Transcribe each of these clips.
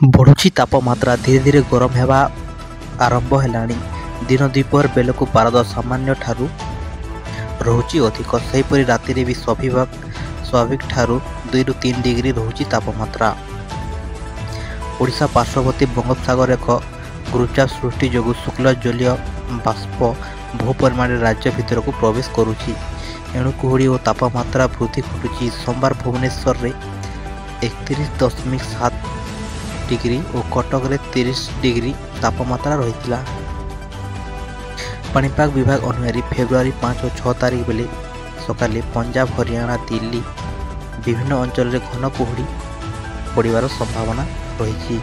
ବଢ଼ୁଛି ତାପମାତ୍ରା। ଧୀରେ ଧୀରେ ଗରମ ହେବା ଆରମ୍ଭ ହେଲାଣି। ଦିନ ଦ୍ୱିପହର ବେଳକୁ ପାରଦ ସାମାନ୍ୟଠାରୁ ରହୁଛି ଅଧିକ। ସେହିପରି ରାତିରେ ବି ସ୍ୱାଭାବିକଠାରୁ 2ରୁ 3 ଡିଗ୍ରୀ ରହୁଛି ତାପମାତ୍ରା। ଓଡ଼ିଶା ପାର୍ଶ୍ୱବର୍ତ୍ତୀ ବଙ୍ଗୋପସାଗରରେ ଏକ ଗୁରୁଚାପ ସୃଷ୍ଟି ଯୋଗୁଁ ଶୁଷ୍କ ଜଳୀୟ ବାଷ୍ପ ବହୁ ପରିମାଣରେ ରାଜ୍ୟ ଭିତରକୁ ପ୍ରବେଶ କରୁଛି। ଏଣୁ କୁହୁଡ଼ି ଓ ତାପମାତ୍ରା ବୃଦ୍ଧି ଘଟୁଛି। ସୋମବାର ଭୁବନେଶ୍ୱରରେ 31.7 ଡିଗ୍ରୀ ଓ କଟକରେ 30 ଡିଗ୍ରୀ ତାପମାତ୍ରା ରହିଥିଲା। ପାଣିପାଗ ବିଭାଗ ଅନୁଯାୟୀ ଫେବୃଆରୀ 5 ଓ 6 ତାରିଖ ବେଳେ ସକାଳେ ପଞ୍ଜାବ, ହରିୟାଣା, ଦିଲ୍ଲୀ ବିଭିନ୍ନ ଅଞ୍ଚଳରେ ଘନ କୁହୁଡ଼ି ପଡ଼ିବାର ସମ୍ଭାବନା ରହିଛି।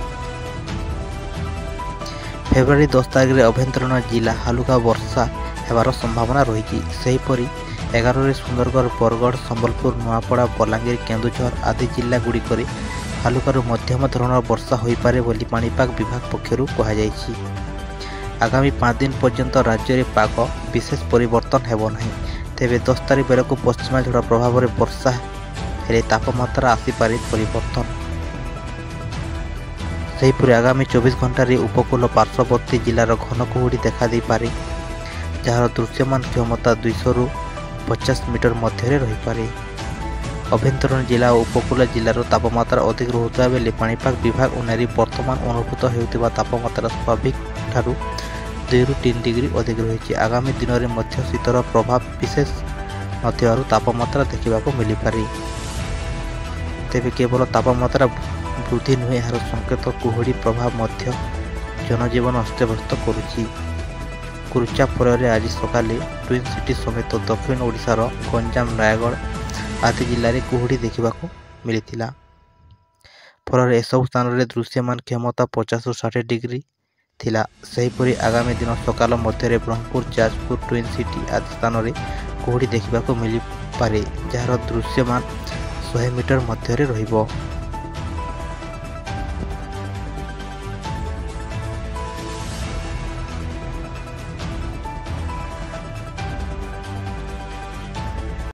ଫେବୃଆରୀ 10 ତାରିଖରେ ଆଭ୍ୟନ୍ତରୀଣ ଜିଲ୍ଲା ହାଲୁକା ବର୍ଷା ହେବାର ସମ୍ଭାବନା ରହିଛି। ସେହିପରି 11ରେ ସୁନ୍ଦରଗଡ଼, ବରଗଡ଼, ସମ୍ବଲପୁର, ନୂଆପଡ଼ା, ବଲାଙ୍ଗୀର, କେନ୍ଦୁଝର ଆଦି ଜିଲ୍ଲାଗୁଡ଼ିକରେ ହାଲୁକାରୁ ମଧ୍ୟମ ଧରଣର ବର୍ଷା ହୋଇପାରେ ବୋଲି ପାଣିପାଗ ବିଭାଗ ପକ୍ଷରୁ କୁହାଯାଇଛି। ଆଗାମୀ 5 ଦିନ ପର୍ଯ୍ୟନ୍ତ ରାଜ୍ୟରେ ପାଗ ବିଶେଷ ପରିବର୍ତ୍ତନ ହେବ ନାହିଁ। ତେବେ 10 ତାରିଖ ବେଳକୁ ପଶ୍ଚିମା ଝଡ଼ ପ୍ରଭାବରେ ବର୍ଷା ହେଲେ ତାପମାତ୍ରା ଆସିପାରେ ପରିବର୍ତ୍ତନ। ସେହିପରି ଆଗାମୀ 24 ଘଣ୍ଟାରେ ଉପକୂଳ ପାର୍ଶ୍ୱବର୍ତ୍ତୀ ଜିଲ୍ଲାର ଘନ କୁହୁଡ଼ି ଦେଖାଦେଇପାରେ, ଯାହାର ଦୃଶ୍ୟମାନ କ୍ଷମତା 200ରୁ 50 ମିଟର ମଧ୍ୟରେ ରହିପାରେ। ଆଭ୍ୟନ୍ତରୀଣ ଜିଲ୍ଲା ଓ ଉପକୂଳ ଜିଲ୍ଲାର ତାପମାତ୍ରା ଅଧିକ ରହୁଥିବା ବେଳେ ପାଣିପାଗ ବିଭାଗ ଅନୁଯାୟୀ ବର୍ତ୍ତମାନ ଅନୁଭୂତ ହେଉଥିବା ତାପମାତ୍ରା ସ୍ୱାଭାବିକଠାରୁ 2ରୁ 3 ଡିଗ୍ରୀ ଅଧିକ ରହିଛି। ଆଗାମୀ ଦିନରେ ମଧ୍ୟ ଶୀତର ପ୍ରଭାବ ବିଶେଷ ନଥିବାରୁ ତାପମାତ୍ରା ଦେଖିବାକୁ ମିଳିପାରେ। ତେବେ କେବଳ ତାପମାତ୍ରା ବୃଦ୍ଧି ନୁହେଁ, ଏହାର ସଂକେତ କୁହୁଡ଼ି ପ୍ରଭାବ ମଧ୍ୟ ଜନଜୀବନ ଅସ୍ତବ୍ୟସ୍ତ କରୁଛି। ଗୁରୁଚାପ ଫଳରେ ଆଜି ସକାଳେ ଟ୍ୱିନ୍ ସିଟି ସମେତ ଦକ୍ଷିଣ ଓଡ଼ିଶାର ଗଞ୍ଜାମ, ନୟାଗଡ଼ ଆଦି ଜିଲ୍ଲାରେ କୁହୁଡ଼ି ଦେଖିବାକୁ ମିଳିଥିଲା। ଫଳରେ ଏସବୁ ସ୍ଥାନରେ ଦୃଶ୍ୟମାନ କ୍ଷମତା 50ରୁ 60 ଡିଗ୍ରୀ ଥିଲା। ସେହିପରି ଆଗାମୀ ଦିନ ସକାଳ ମଧ୍ୟରେ ବ୍ରହ୍ମପୁର, ଯାଜପୁର, ଟ୍ୱିନ୍ ସିଟି ଆଦି ସ୍ଥାନରେ କୁହୁଡ଼ି ଦେଖିବାକୁ ମିଳିପାରେ, ଯାହାର ଦୃଶ୍ୟମାନ 100 ମିଟର ମଧ୍ୟରେ ରହିବ।